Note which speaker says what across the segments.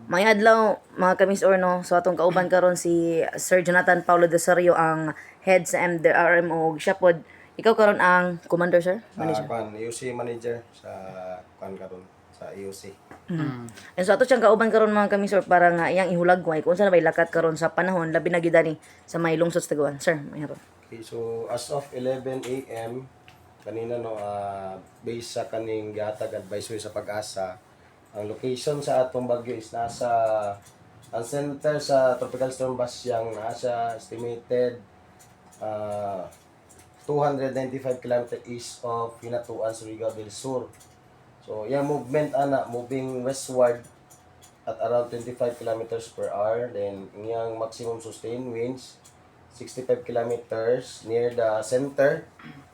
Speaker 1: May adlaw, mga kamis or no, so atong kauban karon si Sir Jonathan Paulo Desario, ang head sa MDRMO. Siya pod, ikaw karon ang commander, sir? Manager.
Speaker 2: Kuan, EOC manager sa kuan karon sa EOC.
Speaker 1: And so ato siyang kauban karon, mga kamisor, para nga iyang ihulagway kung unsa na bay lakat karon sa panahon, labi na gyud ani sa may lungsod sa Taguluan. Sir, mayroon.
Speaker 2: Okay, so as of 11 a.m. kanina no, based sa kaning gihatag advisory sa PAGASA, ang location sa atong bagyo is nasa ang center sa tropical storm Basyang, nasa estimated 295 km east of Hinatuan, Surigao del Sur. So, yung movement ana, moving westward at around 25 kilometers per hour. Then, iyang maximum sustained winds, 65 kilometers near the center.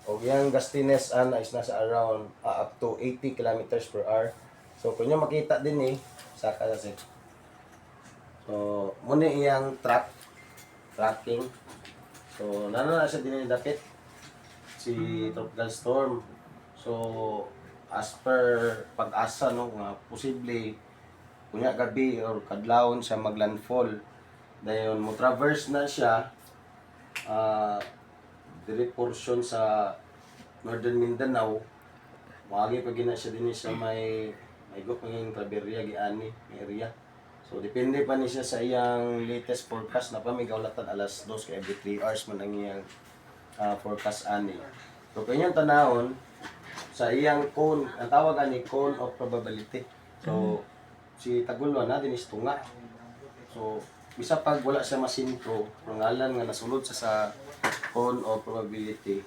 Speaker 2: O iyang gustiness ana is nasa around up to 80 kilometers per hour. So, kung nyo makita din eh, sa kasi. So, muna iyang tracking. So, nana na siya din dapit si tropical storm. So, as per PAGASA no, nga posible kunya gabi or kadlawon siya maglandfall. Dayon mo traverse na siya diri portion sa Northern Mindanao. Moagi pa gina siya dinhi sa may maging Claveria giani may area. So depende pa ni siya sa iyang latest forecast na pa may gaulatan alas 2 kay every 3 hours man ang iyang forecast ani. So kanyang tanawon sa iyang cone, ang tawag ani cone of probability. So si Taguluan na din is tunga. So bisa pag wala siya masintro, pangalan nga nasulod siya sa cone of probability,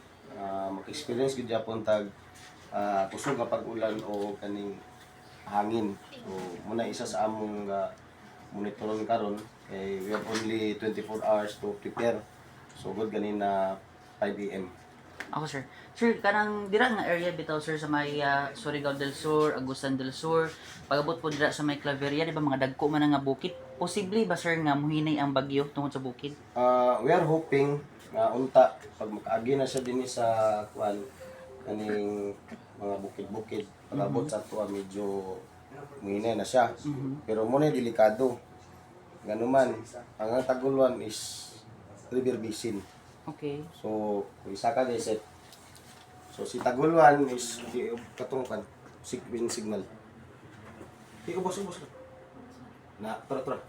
Speaker 2: maka-experience gyud gyapon tag kusog nga pag-ulan o kaning hangin. So muna isa sa among monitoron karon kay we have only 24 hours to prepare. So good ganina 5 a.m.
Speaker 3: Ako, sir. Sir, kanang dira nga area bitaw, sir, sa may Surigao del Sur, Agusan del Sur, pagabot po dira sa may Claveria, di ba mga dagko man nga bukid? Posible ba, sir, nga muhinay ang bagyo tungod sa bukid?
Speaker 2: We are hoping nga unta pag makaagi na siya dinhi sa kuan kaning mga bukid-bukid, pag-abot sa tuwa medyo muhinay na siya. Pero muna delikado. Nganuman, ang Taguluan is river basin. So, kung isa ka set. So, si Taguluan is di katong kan wind signal. Di ubos ubos. Na, tara tara.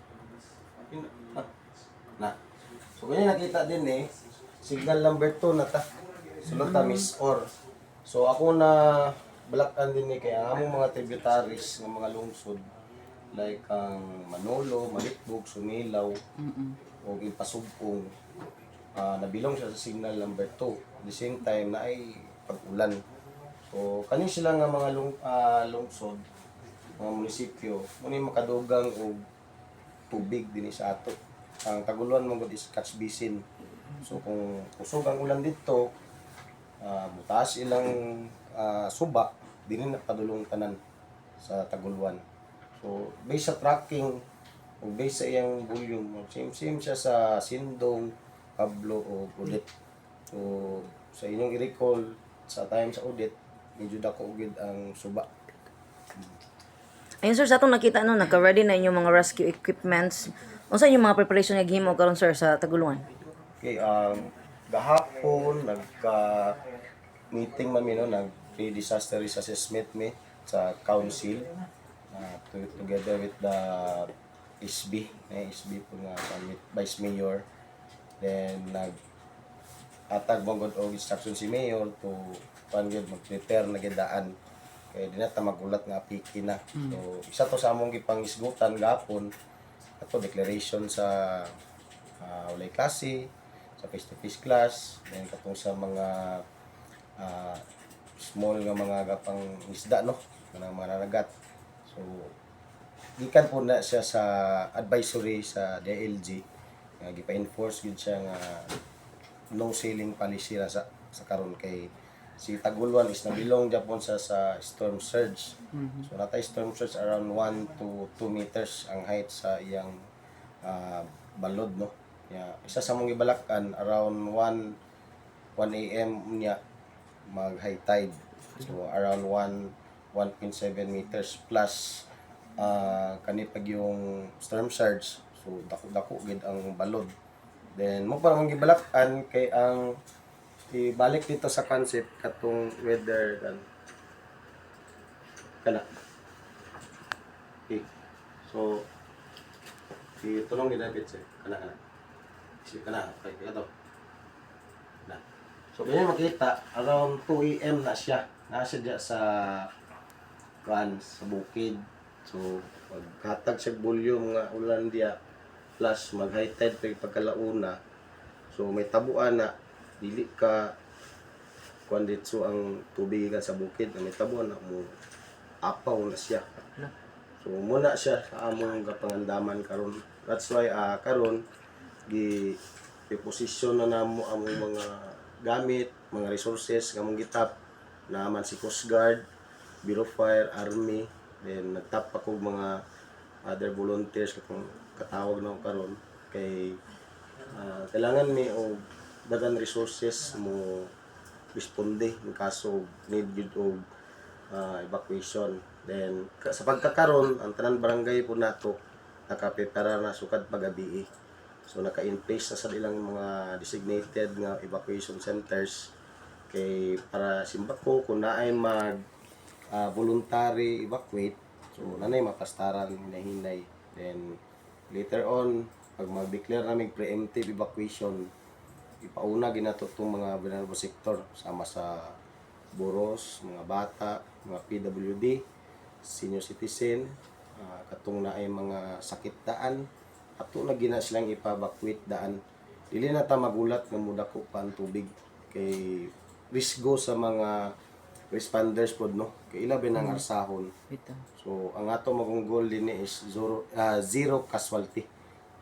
Speaker 2: Ah, na. So, ganyan nakita din eh, signal number 2 na ta. Sulod ta miss or. So, ako na balakan din eh, kaya ang among mga tributaries ng mga lungsod like ang Manolo, Malitbog, Sumilao, o Impasugong, nabilong siya sa signal number 2. At the same time na ay pag-ulan. So, kani sila nga mga lungsod, mga munisipyo, muna yung makadugang og tubig dinhi sa ato. Ang Taguluan mo gud is catch basin. So kung kusog ang ulan dito, mutaas ilang suba, dinhi na padulong tanan sa Taguluan. So based sa tracking o based sa iyang volume, same same siya sa Sindong, Pablo o Odette. So sa inyong i-recall sa time sa Odette, medyo dako gid ang suba.
Speaker 1: Ayun, sir, sa atong nakita no, naka-ready na inyong mga rescue equipments. Unsa inyong mga preparation nga gihimo karon, sir, sa Taguluan?
Speaker 2: Okay, gahapon nagka meeting man mi no, nag pre-disaster risk assessment mi sa council together with the SB, na SB po nga with Vice Mayor. Then nag atag man gud og instruction si Mayor to kuan gyud mag-prepare na gyud daan kay di na ta magulat nga apiki na. So isa to sa among gipangisgutan gahapon ato declaration sa walay klase, sa face-to-face class, then katong sa mga small nga mga gapang isda no, kanang mga nanagat. So gikan po na siya sa advisory sa DILG nga gipa-enforce gyud siya nga no sailing policy na sa karon kay si Taguluan is nabilong japon sa storm surge. So natay storm surge around 1 to 2 meters ang height sa iyang balod no. Ya, isa sa mong gibalakan around 1 1 a.m. niya mag high tide. So around 1 1.7 meters plus Kani pag yung storm surge, so dako-dako gid ang balod. Then mo pa man gibalak-an kay ang ibalik dito sa concept katong weather kan kana. Okay. So itulong ni David, sir. Kana kana. Si kana kay kato. Na. So kanya makita around 2 AM na siya. Na siya diya sa kuan sa bukid. So pagkatag sa volume nga ulan diya plus mag high tide pag pagkalauna. So may tabuan na dili ka kuan ditso ang tubig gikan sa bukid na may tabuan na mo apaw na siya. So muna siya sa among kapangandaman karon. That's why karon gi i-position na namo among mga gamit, mga resources nga among gitap naman si Coast Guard, Bureau of Fire, Army, then nagtap ako mga other volunteers katong katawag na ako karon kay kailangan mi og dagan resources mo responde in kaso need gyud og evacuation. Then sa pagkakaron ang tanan barangay po nato nakaprepara na sukad pagabi. So naka-in place na sa ilang mga designated nga evacuation centers kay para simbako kung naay mag voluntary evacuate, so nanay mapastaran hinay-hinay. Then later on pag mag-declare namig preemptive evacuation, ipauna ginato tong mga vulnerable sector sama sa buros, mga bata, mga PWD, senior citizen, katong naay mga sakit daan, ato na gina silang ipa-evacuate daan. Dili na ta magulat nga mudako pa ang tubig kay risgo sa mga responders pod, no, kay ilabi nang arsahon.
Speaker 3: Bitaw.
Speaker 2: So ang ato magong goal din is zero casualty.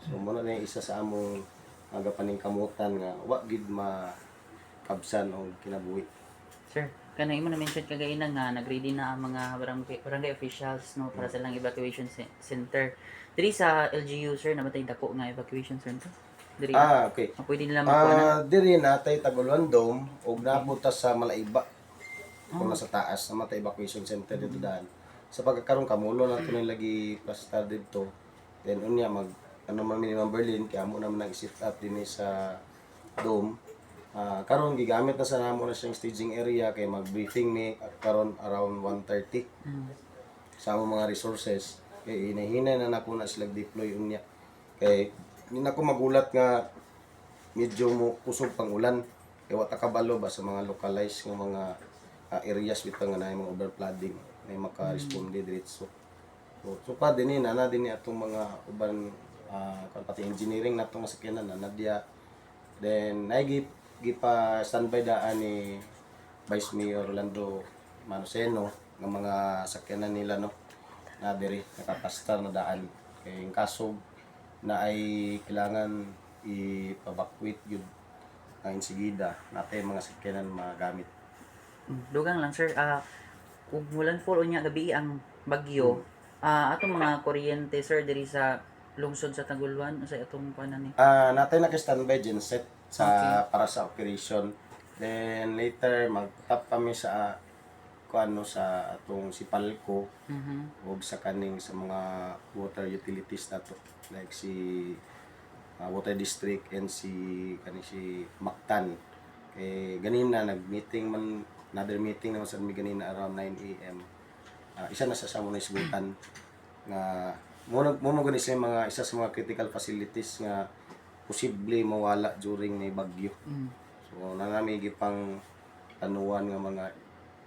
Speaker 2: So muna na yung isa sa among aga paningkamutan nga wa gid makabsan og kinabuhi.
Speaker 3: Sir, kanang imo na mention kagaina nga nagready na ang mga barangay officials, no, para sa ilang evacuation center. Diri sa LGU, sir, namatay dako nga evacuation center. Diri.
Speaker 2: Ah, okay.
Speaker 3: Ah, pwede nila makuha na.
Speaker 2: Diri natay Tagoluan Dome ug napunta sa Malaiba. Kung nasa taas na matay evacuation center dito daan. Sa pagkakaroon kamulo na to nila lagi plaster dito. Then unya mag ano man minimum Berlin kay amo naman nag sit up dinhi sa dome. Karon gigamit na sa namo na siyang staging area kay mag-briefing mi at karon around 1:30 sa among mga resources kay hinahinay na nako na sila deploy unya kay hindi na ko magulat nga medyo mo kusog pang ulan kay wa ta kabalo ba sa mga localized nga mga areas bitaw nga naay mga overflooding na maka-responde diretso. So pa dinhi na na dinhi atong mga uban, pati engineering nato nga sakyanan na nadya. Then naay gipa standby daan ni Vice Mayor Rolando Manoceno ng mga sakyanan nila, no, na diri nakapastar na daan kay in kaso na ay kailangan i-evacuate gyud ang insigida natay mga sakyanan magamit.
Speaker 3: Dugang lang, sir, kung mulan fall unya gabi ang bagyo, atong mga kuryente, sir, diri sa lungsod sa Taguluan sa atong kuanan ni?
Speaker 2: Natay naka-standby genset sa para sa operation. Then later mag-tap kami sa kuano sa atong si Palco ug sa kaning sa mga water utilities nato like si Water District and si kani si Mactan. Kay ganina nag-meeting man, another meeting naman sa mi ganina around 9 AM. Isa na sa samo na isgutan nga mo gani sila mga isa sa mga critical facilities nga posible mawala during ni bagyo. So na nami gipang tanuan nga mga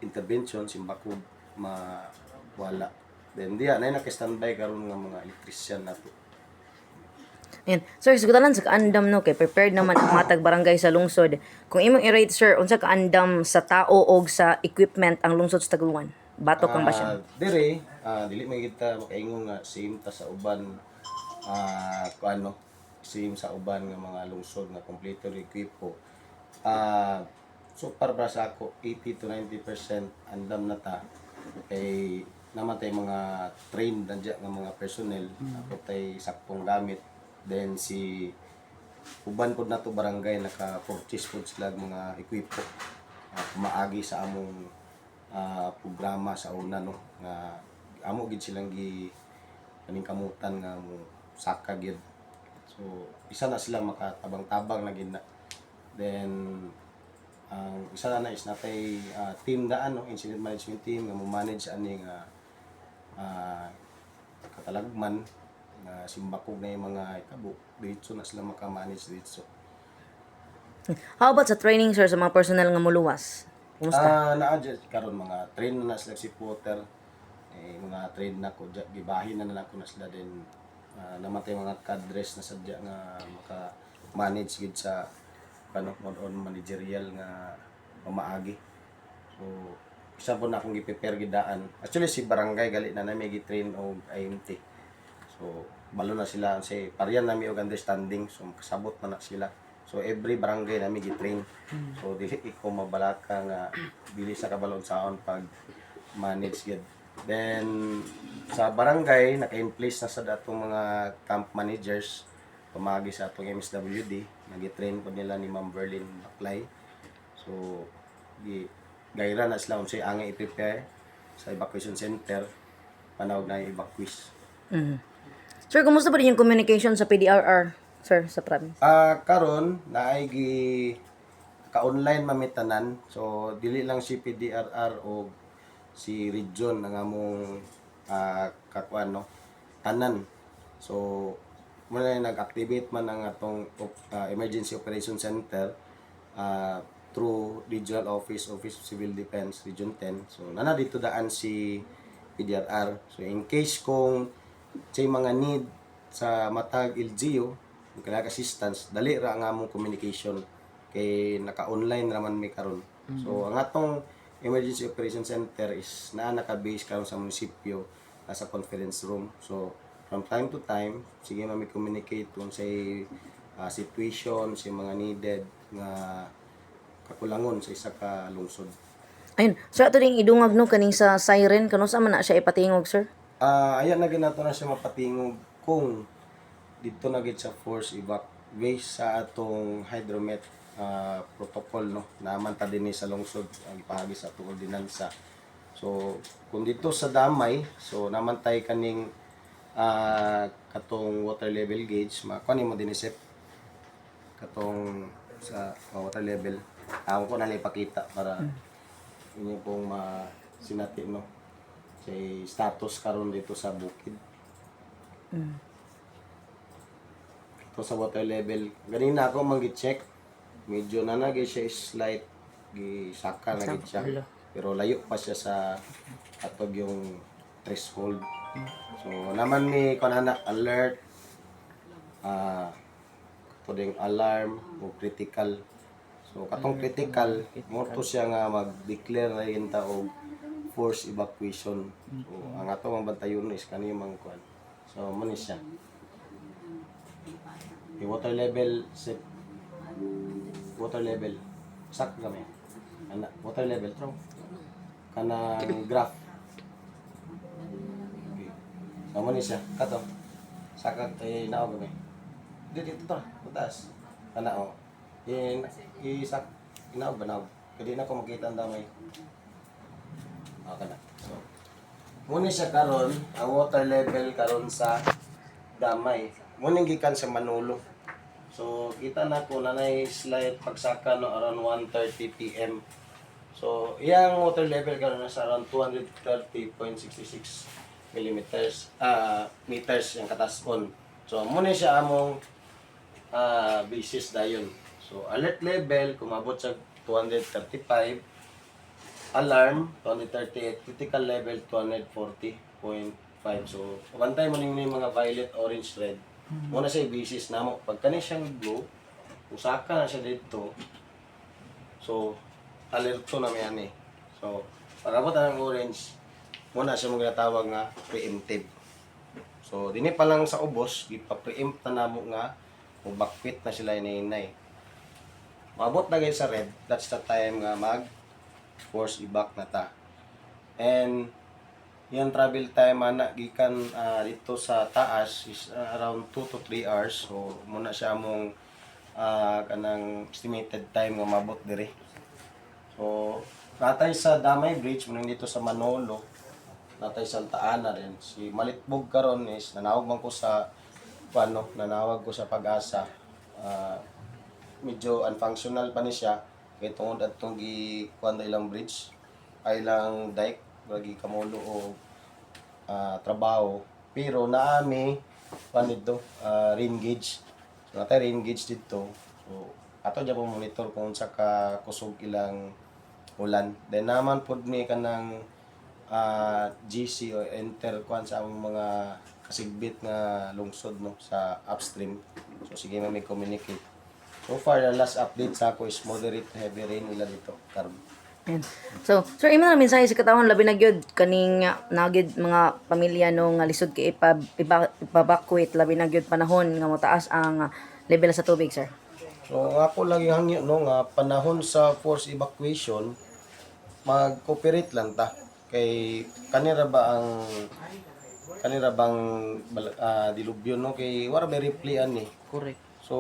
Speaker 2: intervention simbako mawala. Then diya na naka-standby karon nga mga electrician nato.
Speaker 1: Ayan. Sir, sugdalan sa kaandam, no, kay prepared naman ang matag barangay sa lungsod. Kung imong i-rate, sir, unsa kaandam sa tao og sa equipment ang lungsod sa Taguluan? Batok ang ba siya?
Speaker 2: Dire, dili man kita makaingon nga same ta sa uban, kung ano, same sa uban nga mga lungsod nga kompleto rin equipo. So para sa ako 80 to 90% andam na ta kay naman tay mga trained na dya nga mga personnel, ako tay saktong gamit. Then si uban pod nato barangay naka-purchase pod sila og mga equipo maagi sa among programa sa una, no, nga amo gid silang gi paningkamutan nga mo saka gyud. So isa na sila makatabang-tabang na gid na. Then ang isa na na is natay team daan, no, incident management team nga mo manage aning katalagman nga simbakog na yung mga ikabo, diretso na sila maka-manage diretso.
Speaker 1: How about sa training, sir, sa mga personnel nga muluwas? Kumusta?
Speaker 2: Naa dyan karon mga train na na sila si Potter. Eh, mga train na ko gibahin na na ko na sila din, namatay mga cadres na sadya nga maka manage gid sa ano more on managerial nga pamaagi. So isa po na akong gi-prepare gid daan. Actually si barangay gali na nami gi-train og IMT. So balo na sila say parian nami og understanding, so makasabot na na sila. So every barangay nami gi-train. So dili ko mabalaka nga dili sa kabalon saon pag manage gid. Then sa barangay naka-in place na sa datong mga camp managers pamagi sa atong MSWD, nagi-train po nila ni Ma'am Berlin Baklay. So gi gayra na sila unsay angay i-prepare sa evacuation center panawag na evacuees.
Speaker 1: Sir, kumusta pa rin yung communication sa PDRR, sir, sa province?
Speaker 2: Karon naay gi ka-online mamitanan. So dili lang si PDRR o si region ang among kakuan, no, tanan. So muna na nag-activate man ang atong emergency operation center through regional office, Office of Civil Defense Region 10. So nana dito daan si PDRR. So in case kung sa mga need sa matag LGU kung kailangan assistance, dali ra ang among communication kay naka-online raman mi karon. So ang atong emergency operation center is naa naka-base karon sa munisipyo, nasa conference room. So from time to time sige man mi communicate kung say situation, sa mga needed nga kakulangon sa isa ka lungsod.
Speaker 1: Ayun, sir, ato ding idungag no kaning sa siren kano sa man na siya ipatingog, sir?
Speaker 2: Ayan na ginato na siya mapatingog kung dito na gid sa force evac based sa atong hydromet protocol, no, naman ta dinhi sa lungsod ang ipahagi sa atong ordinansa. So kung dito sa Damay, so naman tay kaning katong water level gauge, makuha nimo dinhi sep katong sa water level. Ako ko na lang ipakita para inyo pong masinati, no, say status karon dito sa bukid. Ito sa water level. Ganina ako mang check, medyo nanagay siya is slight gisaka na gid siya. Pero layo pa siya sa atog yung threshold. So naman ni kanana alert, kato ding alarm o critical. So katong critical mo to siya nga mag-declare na yun ta og force evacuation. So ang ato ang bantayon is kani mang kuan. So mo ni siya. Yung water level sa water level sak kami. Ana water level tro. Kanang graph. Okay. So mo ni siya kato. Saka eh naog kami. Dito dito to, taas. Ana oh. In isak inaog ba naog? Kaya di na ko makita ang damay. Okay na. So, muna siya karon ang water level karon sa Damay. Muna gikan sa Manolo. So, kita na ko na nay slight pagsaka, no, around 1:30 PM. So, iyang water level karon nasa around 230.66 millimeters, meters yung katason. So, muna siya among basis dayon. So, alert level kumabot sa 235, alarm 238, critical level 240.5. So, bantay mo ning mga violet, orange, red. Muna siya basis namo. Pag kani siyang blue, usaka na siya dito. So, alerto na may ani. So, pag abot na ng orange, muna siya mong ginatawag nga preemptive. So, dinhi pa lang sa ubos, gipa-preempt na namo nga mubakwit na sila inainay. Maabot na guys sa red, that's the time nga mag force evac na ta. And yung travel time ana gikan dito sa taas is around 2 to 3 hours. So muna siya mong kanang estimated time nga mabot dire. So natay sa Damay Bridge muna dito sa Manolo. Natay Santa Ana rin. Si Malitbog karon is nanawag man ko sa ano, nanawag ko sa Pag-asa. Medyo unfunctional pa ni siya kay tungod adtong gi kuan na ilang bridge ay ilang dike lagi kamulo o trabaho, pero naami kuan dito, rain gauge. So natay rain gauge dito, so ato dyan po monitor kung unsa ka kusog ilang ulan. Then naman pud mi kanang GC o enter kuan sa among mga kasigbit nga lungsod, no, sa upstream. So sige man may communicate. So far, the last update sa ako is moderate to heavy rain ila dito karon.
Speaker 1: Ayan. So, sir, imo na mensahe sa katawhan, labi na gyud kaning nagid mga pamilya no nga lisod kay ipa-evacuate, labi na gyud panahon nga motaas ang level sa tubig, sir.
Speaker 2: So ang ako lagi hangyo, no, nga panahon sa force evacuation, mag-cooperate lang ta kay kanira ba ang kanira bang dilubyo, no, kay wala may reply ani.
Speaker 3: Correct.
Speaker 2: So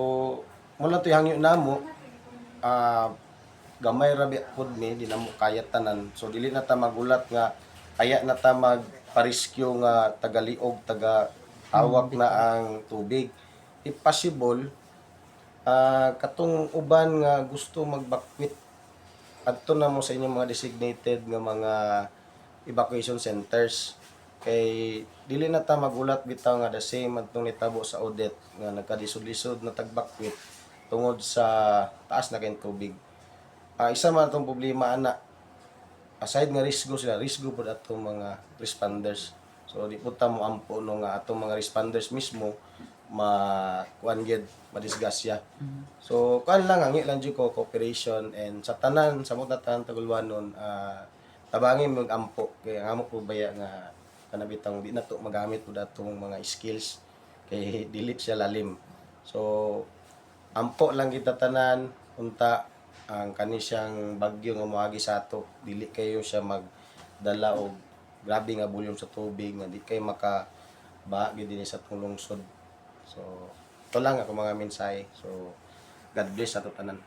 Speaker 2: muna to hangyo namo, gamay ra bi pud mi, di namo kaya tanan. So dili na ta magulat nga aya na ta magpariskyo nga tagaliog, taga hawak na ang tubig. If possible, katong uban nga gusto magbakwit, adto na mo sa inyong mga designated nga mga evacuation centers kay dili na ta magulat bitaw nga the same adtong nitabo sa Odette nga nagkadisod-lisod na tagbakwit tungod sa taas na kayong tubig. Isa man atong problema ana, aside nga risgo sila, risgo pud atong mga responders. So di pud ta mo ampo, no, nga atong mga responders mismo ma kuan gyud, madisgrasya. So kuan lang, ang lang jud ko, cooperation and sa tanan sa mga tanan Tagulwanon, tabangi mag ampo kay ang amo po baya nga kanabitang di na to magamit pud atong mga skills kay dili siya lalim. So ampo lang kita tanan, unta ang kani siyang bagyo nga moagi sa ato dili kayo siya magdala og grabe nga volume sa tubig nga di kayo maka baha gyud dinhi sa atong lungsod. So ito lang ako mga mensahe. So God bless ato tanan.